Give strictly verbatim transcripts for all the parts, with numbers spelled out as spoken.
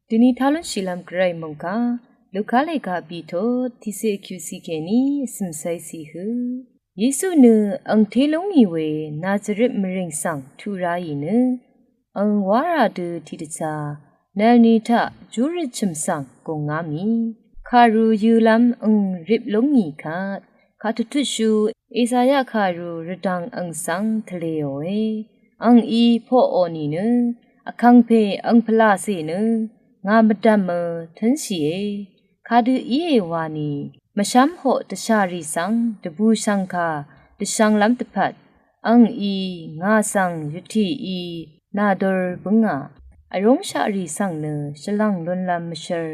Dvni talún shìlv́m gvray mòngkà Luka lèga bìtut tiqsè kyuqsi kèní vsø̀m cv́ysi hø. Yesu nø angté lúngì we Nazaret mvrìng svng tuq ráì nø ang wárà dø tiqdvchá nvlni taq júrøt chø̀m svng gùngá mì. Kàru yølv́m ang rip lúngì kvt kàdvtutshú Esaya kàru rvdv̀ng ang svng tvlēòe. Angí poqò nìnø vkàngpè ang pvlacè nø ngà mvdv̀mø tǿnshìe. Kadø íe wani mvshv́mhoq dvshàrì svng dvbùshv̀ngkà dvshv̄nglv́m dvpvt angí ngà svng yvtìí nàdur bǿngà. Vrúngshaqrì svng nø shvlv̀ng lúnlv́m mvshv́r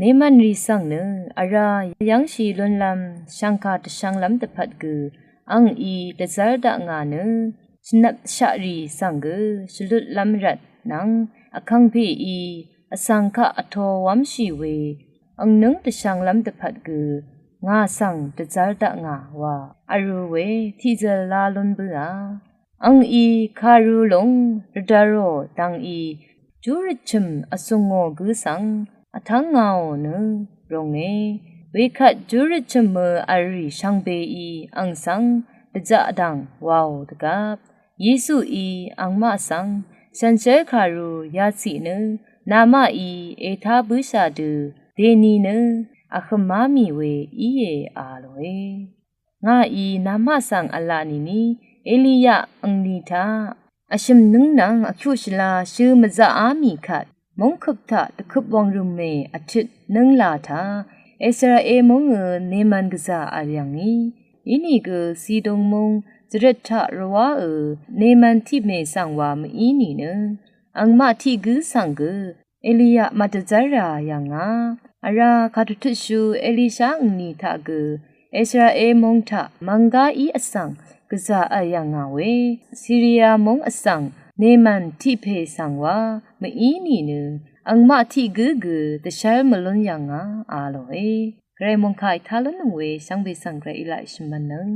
nemv̀nrì svng nø vrá yv́ngshì lúnlv́m shv̀ngkà dvshv̄nglv́m dvpvt gø angí dvzv́r dakngà nø shvnvpshaqrì svng gø shvlutlv́m rvt nvng vkàngpèí vsv̀ng kaq vtō wv́mshì we angnǿng dvshv̄nglv́m dvpvt gø ngà svng dvzv́r dakngà wa vrū we tiqzøl lá lún bǿà. Angí kàru lúng rvdv̀rò dvngí júrøt chø̀m vsùngò gǿ svng vtv́ngāò nø rùnge. Wekvt júrøt chø̀mø vrì shvngbeí ang svng dvjaq dv̀ng wàò dvgvp Yesuí angmaq svng shànshér kàru yaciq nø namaqí ètá bǿshà dø dèni nø vhø̀má mì we íe a lòe. Ngàí namaq svng v̄la nìni Eliya angni taq vshø̀m nǿng nvng vkyuq shvla shø mvzaqá mì kvt mungkøp taq dvkøp wv̀ngrø̀mè vtøt nǿngla taq Israel mungø Neman gvzà vl yv̀ngí. Inìgø Sidon mung jvrøt taq rvwáø Neman tiqmè svng wa mví nìnø angmaq tiq gǿ svng gø Eliya màdvzv́rà yv̀ngà. Vrá kàdvtutshú Elisha angni taq gø Israel mung taq mvnggá í vsvng gvzà vl yv̀ngà we Siria mung vsvng Neman tiqpè svng wa mví nìnø angmaq tiq gǿ gø dvshv́l mvlún yv̀ngà a lòe. Gvray mòngkà ètá lúnnøng we shvngbe svng gvray í laq shvmv̄nnøng.